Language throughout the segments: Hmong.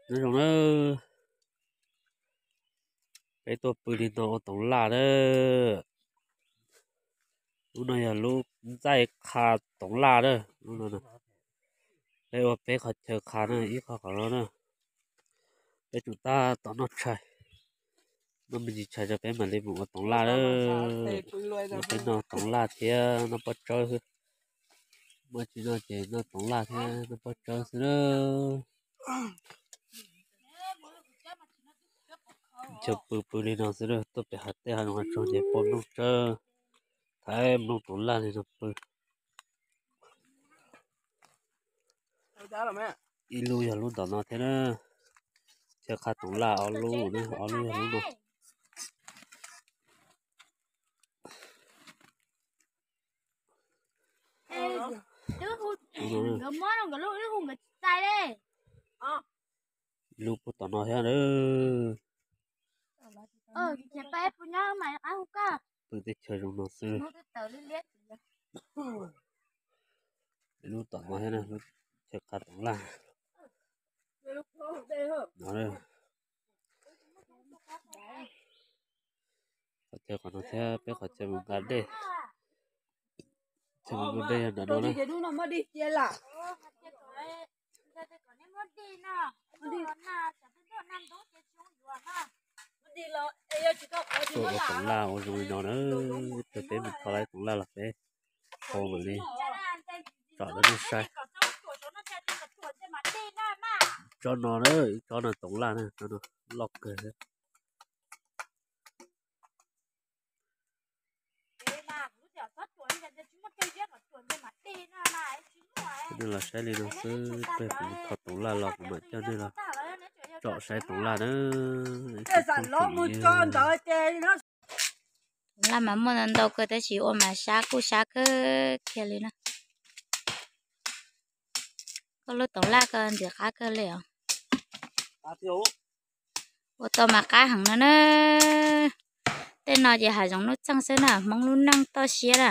Nyob zoo na, peb tuaj pw li no ua toov laj na. Lub no yog lub ntxaij qha toov laj na. Lub no peb ua peb qhov chaw qha na, ib qho qhov no na. Peb tsum tab tom noj tshais, noj me ntsis tshais rau peb mam li mus ua toov laj na. Peb noj toov laj thiab noj pob tsawb xwb. Muaj tsis noj ces noj toov laj thiab noj pob tsawb xwb na. Chaw pw pw li no xwb na, tuaj pem hav tej hav zoov hav tsuag ces pom nplooj tsawb, thaij nplooj toov laj li no pw. Ib lub yog lub tom no thiab na. Chaw qha toov laj ob lub na, ob lub yog lub no. Lub puag tom no thiab na. Pw teb chaws zoo no xwb. Lub tom no thiab na, lub chaw qha toov laj no. Qhov chaw qhov no thiab peb qhov chaw mus nqa dej. Chaw mus nqa dej yog nram no na. Tuaj ua toov laj ua zoo li no na, thaum peb mus tho lawm toov laj los peb hau mam li tsom rau nej saib. Tsob no na, tsob no toov laj na, tsob no loj kawg. Nej los saib li no xwb, kuv tho toov laj los kuv mam coj nej los tsom saib toov laj na. Toov laj mas muaj ntau ntau kawg tab sis ua mas sab kuj sab kawg kiag li na. Koj lub toov laj koj ntxim qab kawg li os. Ua tau mas qab heev no na. Tej no ces hav zoov nuj txeeg xwb na, Hmoob lub neej toj siab na.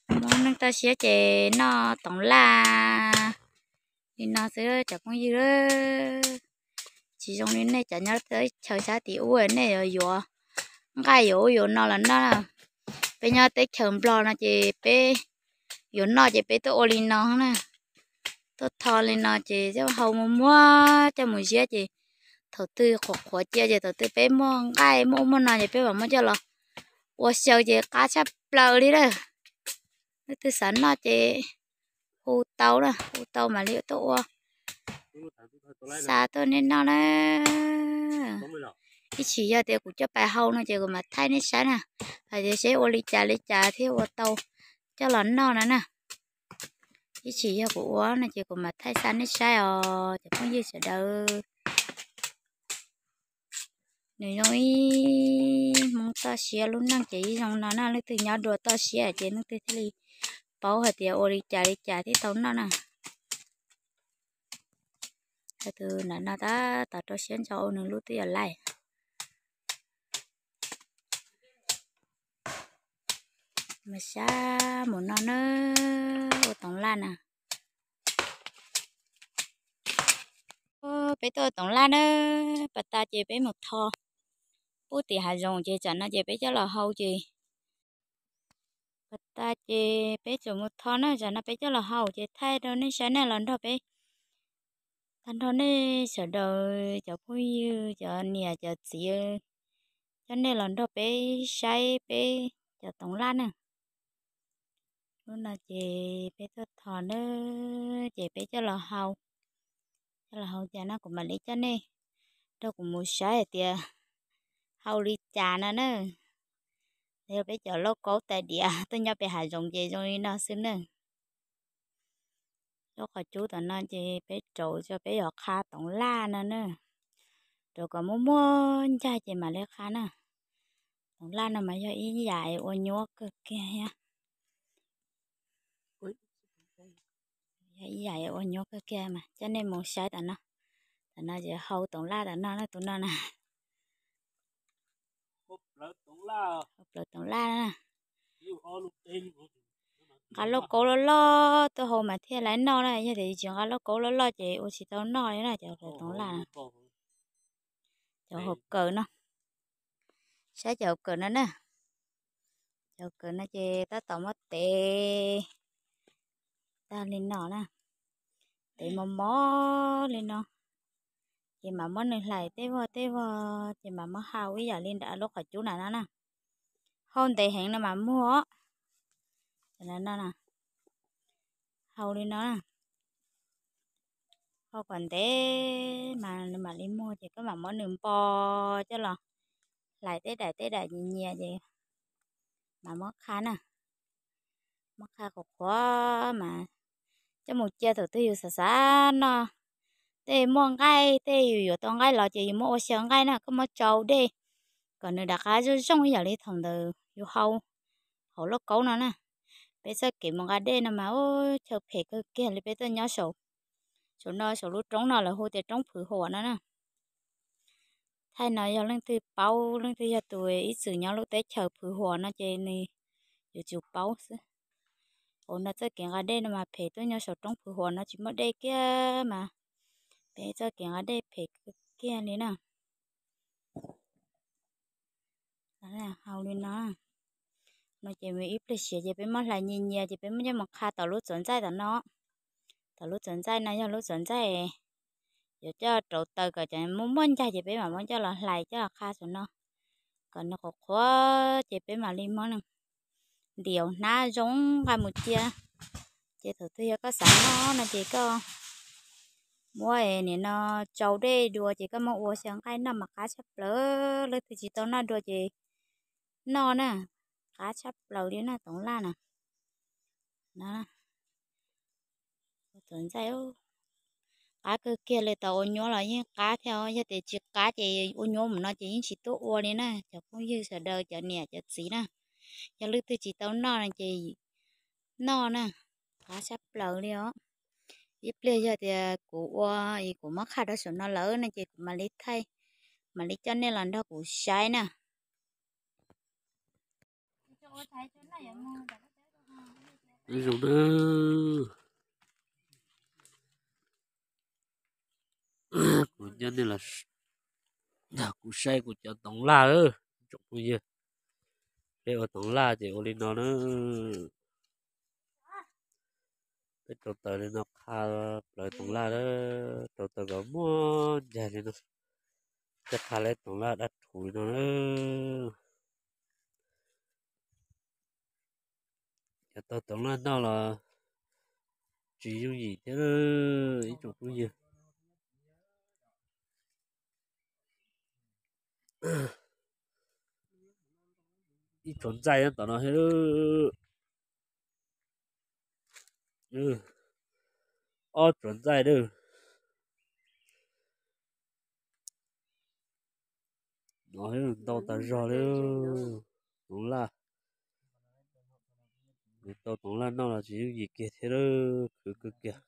Hmoob lub neej toj siab ces noj toov laj li no xwb cov phooj ywg. Tsis zoo li nej cov nyob teb chaws sab tim ub nej yuav yuav nqaij yuav ub yuav no los noj. Peb nyob teb chaws Nplog no ces peb yuav noj ces peb tuaj ua li no na. Tuaj tho li no ces hau muag muag coj mus ziab ces thaum twg qhuav qhuav cia ces thaum twg peb muaj nqaij muaj ub muaj no ces peb mam muab coj los ua xyaw ces qab tshaj plaws li lawm. Leej twg xav noj ces hu tau na, hu tau mam li tuaj ua xa tuaj nej noj na. Ib chim yog tias kuv coj pais hau no ces kuv mam thaij nej saib na, hais tias seb ua li cas li cas thiaj ua tau coj los noj na na. Ib chim yog kuv ua no ces kuv mam thaij xa nej saib os cov phooj ywg sawv daws. Nws zoo ib Hmoob toj siab lub neej ces ib zoo no na, leej twg nyob dua toj siab ces leej twg thiaj li paub hais tias ua li cas li cas thiaj tau noj na. Tus nram no tab tom rau siab ntso ua nws lub twb yog laij. Mas sab mus no na, ua toov laj na. Peb tuaj ua toov laj na, pas tas ces peb mus tho pub tim hav zoov ces tsam no ces peb coj los hau ces pas tas ces peb tseem mus tho na, tsam no peb coj los hau ces thaij rau nej saib nej los nrog peb, tag nrho nej sawv daws cov phooj ywg cov niam cov txiv, coj nej los nrog peb saib peb cov toov laj na. Lub no ces peb tuaj tho na, ces peb coj los hau, coj los hau cas no kuv mam li coj nej nrog kuv mus saib hais tias hau li cas no na. Yog peb cov lauj kaub tais diav tuaj nyob pem hav zoov ces zoo li no xwb na. Lub qhov cub tom no ces peb rauv tso peb yuav qha toov laj no na. Rauv kom muaj muaj ncaig ces mam li qha na. Toov laj no mas yog ib yam ua nyuaj kawg kiag thiab. Yog ib yam ua nyuaj kawg kiag mas coj nej mus saib tom no. Tom no ces hau toov laj tom no na, tus no na. Hau plawv toov laj na. Nqa lauj kaub loj loj tuaj hau mas thiaj li noj na, yog tias tsis nqa lauj kaub loj loj ces ua tsis tau noj li na cov hluas Toov Laj. Cov hauv kawm no, saib cov hauv kawm no na. Cov hauv kawm no ces tab tom muab tev tag li no na, tev mos mos li no, ces mam muab nws hlais tej vog tej vog ces mam muab hau ib yam li nram lub qhov cub na no na. Hau ntev heev no mas muag. Hau li no, hau kom ntev mas nws mam li muag ces koj mam muab nws npo coj los hlais tej daim tej daim nyias nyias ces mam muab qha na. Muab qha qhuav qhuav mas coj mus cia thaum twg yus xav xav noj, tej muaj nqaij tej yus yuav tau nqaij los ces yus muab ua xyaw nqaij na, koj muab tsau dej kom nws rov qab zoo zoo ib yam li thaum ntawd yus hau hauv lauj kaub no na. Peb txoj kev mus nqa dej no mas ua chaw phem kawg kiag li, peb tuaj nyob saum, saum no saum lub roob no lawv hu tias roob Phwv Huam no na. Thaij no yog leej twg paub, leej twg yog tus ib txwm nyob lub teb chaws Phwv Huam no ces nws yuav tsum paub xwb. Ua no txoj kev nqa dej no mas phem, tuaj nyob saum roob Phwv Huam no tsis muaj dej kiag mas peb txoj kev nqa dej phem kawg kiag li na. Hau li no, no ces ib pliag siav ces peb muab hlais nyias nyias ces peb muab coj mus qha tom lub txuas ntxaij tom no. Tom lub txuas ntxaij no yog lub txuas ntxaij yuav coj rauv taws kom cov muaj muaj ncaig ces peb mam muab coj los hlais coj los qha saum no kom nws qhuav qhuav ces peb mam li muab nws ntiav hnab zoo nqa mus cia. Ces thaum twg yog koj xav noj no ces koj muab nim no tsau dej dua ces koj muab ua xyaw nqaij noj mas qab tshaj plaws. Leej twg tsis tau noj dua ces noj na, qab tshaj plaws li na Toov Laj na. Txuas ntxaij qab kawg kiag li, tau ua nyuaj los yeej qab thiab, yog tias tsis qab ces ua nyuaj mus no ces yeej tsis tuaj ua li na cov phooj ywg sawv daws cov niam cov txiv na. Yog leej twg tsis tau noj no ces noj na, qab tshaj plaws li os. Ib pliag yog tias kuv ua es kuv muab qha rau saum no lawm no ces kuv mam li thaij, mam li coj nej los nrog kuv saib na. Zoo na, kuv coj nej los, kuv saib kuv cov Toov Laj lawm tsoom phooj ywg. Peb ua Toov Laj ces ua li no na. Peb rauv taws li no qha plaws Toov Laj, rauv taws kom muaj ncaig li no, thiaj qha lawv Toov Laj dab rhuv li no na. Cov tau Toov Laj noj los tsis yooj yim thiab ib tsoom phooj ywg. Ib tsuav ntxaij nyob tom no thiab. Ob tsuav ntxaij na. No ntau tas zog li. Toov Laj, nws tau Toov Laj noj los tsis yooj yim kiag thiab, khwv kawg kiag.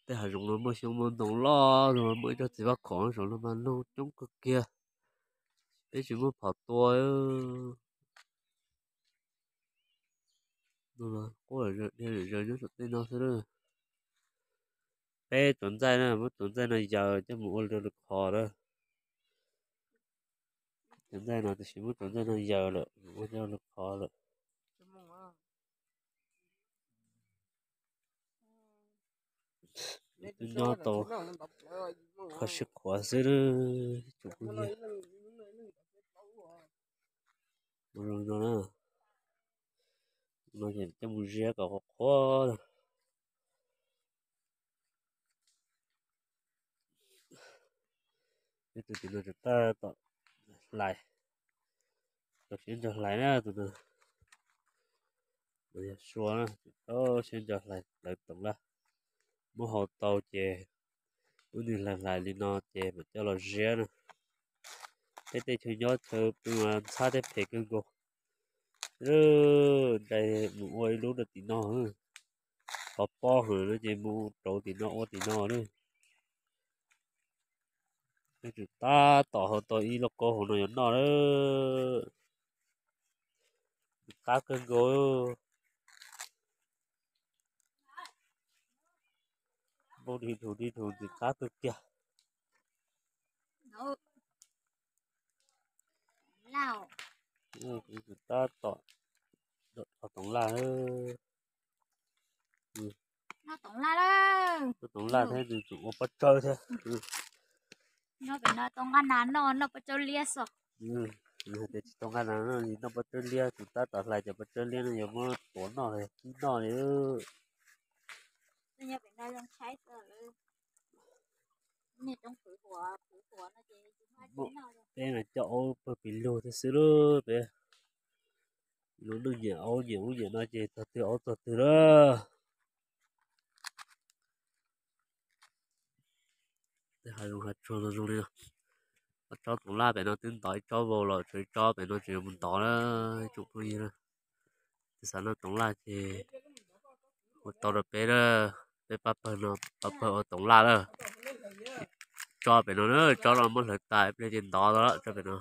Tej hav zoov no muaj xyoob muaj ntoo loj, muaj ib tsob txiv vaj khom saum no mas noog coob kawg kiag. Peb tsis muaj phom tua. Quaj zom zaws nyob saum tej no xwb. Peb tsuav ntxaij na, muab tsuav ntxaij no yaws coj mus ua lw lw qhov na. Tsuav ntxaij no tiam sis muab tsuav ntxaij no yaws lawm ua coj lw qhov lawm. Twb nyob tau kho siab qhuav xwb na. Tsoom phooj ywg, no na, no ces coj mus ziab kom qhuav qhuav. Peb tus tim no tseem tab tom hlais, tau siab ntso hlais na tus no. No yog sua na, tau siab ntso hlais plawv Toov Laj. Muab hau tau ces ub nws hlais hlais li no ces mam coj los ziab na. Peb tej chaw nyob chaw pw ntxhab thiab phem kawg nkaus. Nqis mus ua ib lub rau tim no, qhov pob heev no ces mus rauv tim no ua tim no na. Peb tab tom hau tau ib lauj kaub hauv no yuav noj lawm. Nws qab kawg nkaus. Nplooj dig dhus dig dhus nws qab kawg kiag. Tab tom noj toov laj. Noj toov laj thiab nws tseem ua pob tsawb thiab. Noj pem no tau nqaj nas noj, noj pob tsawb liab xwb. Nws hais tias tsis tau nqaj nas noj, noj pob tsawb liab, tus tab tom hlais cov pob tsawb liab no yuav muab tuav noj, kib noj li. Peb mas coj aub pawg pes lug thiab xwb lauj peb. Lub neej nyiam aub nyiam ub nyiam no ces txog twg aub txog twg lawm. Tej hav zoov hav tsuag zoo zoo li no. Ob tsob toov laj pem no twb ntov ib tsob vau los, tshuav ib tsob pem no tseem yuav mus ntov na ib tsoom phooj ywg na. Tus xav noj toov laj ces ua tau rau peb na, peb pab pawg no, pab pawg ua toov laj lawm. Tsob pem no na, tsob no muab hlawv tas ib pliag ces ntov tau lawm tsob pem no.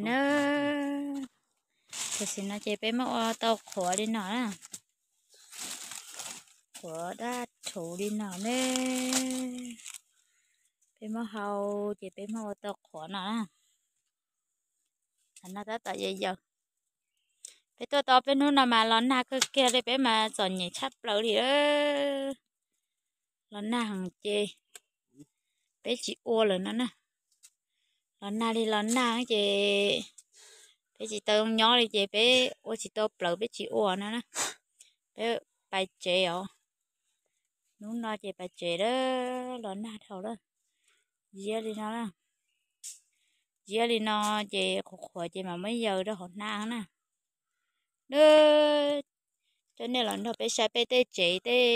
Na, tam sim no ces peb muab ua tau qhuav li no na. Qhuav dab rhuv li no ne. Peb muab hau ces peb muab ua tau qhuav no na. Qhov no tab tom yawm yawm. Peb tuaj tau peb hnub no mas los nag kawg kiag li, peb mas txom nyem tshaj plaws li. Los nag heev ces peb tsis ua lawm no na. Los nag li los nag ces peb tsis tau nyob li ces peb ua tsis tau plaws peb tsis ua no na. Peb pais tsev os. Hnub no ces pais tsev lawm, los nag dhau lawm. Ziab li no, ziab li no ces qhuav qhuav ces mam muab yaws rau hauv hnab na. Coj nej los nrog peb saib peb tej tsev tej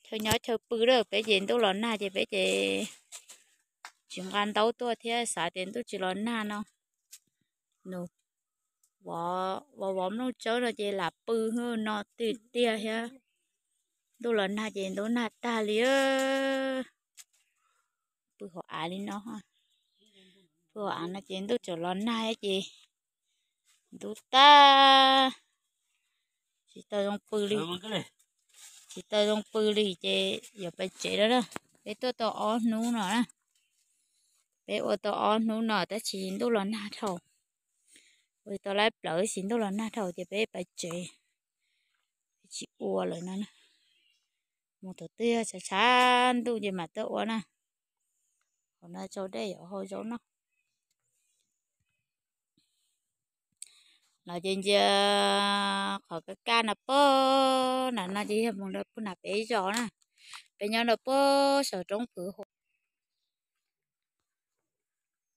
chaw nyob chaw pw lawm, peb ces ntuj los nag ces peb ces tsis nqa ntaub tuaj thiab xav tias ntuj tsis los nag no. Vov vov nplooj tsawb no ces lam pw no tiag tiag thiab. Ntuj los nag ces ntub nag tag li. Pw hauv av li no, pw hauv av no ces ntuj tseem los nag ces ntub tag, tsis tau zoo pw li. Tsis tau zoo pw li ces yuav pais tsev lawm na. Peb tuaj tau ob hnub no na, peb ua tau ob hnub no tab sis ntuj los nag dhau. Ua tau lawm plaws tab sis ntuj los nag dhau ces peb pais tsev, peb tsis ua lawm no. Mus thaum twg tshav tshav ntuj ces mam tuaj ua na. Hauv no tsau dej yuav hau zaub noj. Los ces ntsia qhov kaj kaj no pog nram no ces yog mus rau puag nram peb zos na. Peb nyob rau puag saum roob Phuv Huam.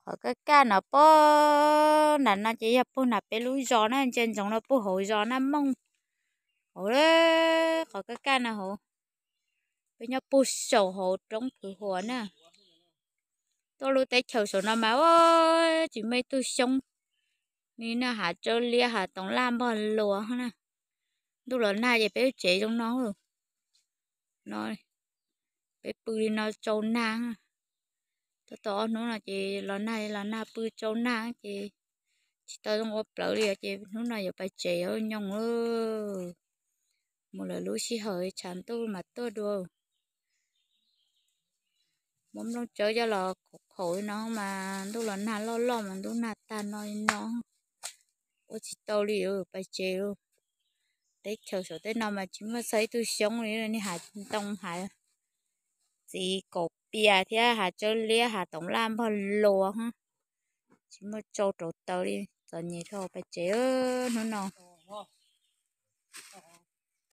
Qhov kaj kaj no pog nram no ces yog puag nram peb lub zos na, ntsia ntsoov rau puag hauv zos Naj Mooj hauv. Qhov kaj kaj no hauv, peb nyob puag saum hauv roob Phuv Huam na. Tuaj lub teb chaws saum no mas tsis muaj ib tug xyoob li na, hav tsawb liab hav toov laj npog luas na. Ntuj los nag ces peb lub tsev zoo no no, peb pw li no tsau nag. Tuaj tau ob hnub no ces los nag los nag pw tsau nag ces tsis tau zoo ua plaws li ces hnub no yuav pais tsev nyoos. Mus lawm lub sij hawm tshav ntuj mas tuaj dua. Muab nplooj tsawb coj los khaum khaum li no mas ntuj los nag loj loj mas ntub nag tag no li no. Ua tsis tau li, pais tsev lauj. Teb chaws saum tej no mas tsis muaj txog ib tug xyoob li, niag hav ntoo hav txiv kaum pias thiab hav tsawb liab hav toov laj npog luas, tsis muaj tsau rau taws li, txom nyem dhau, pais tsev hnub no.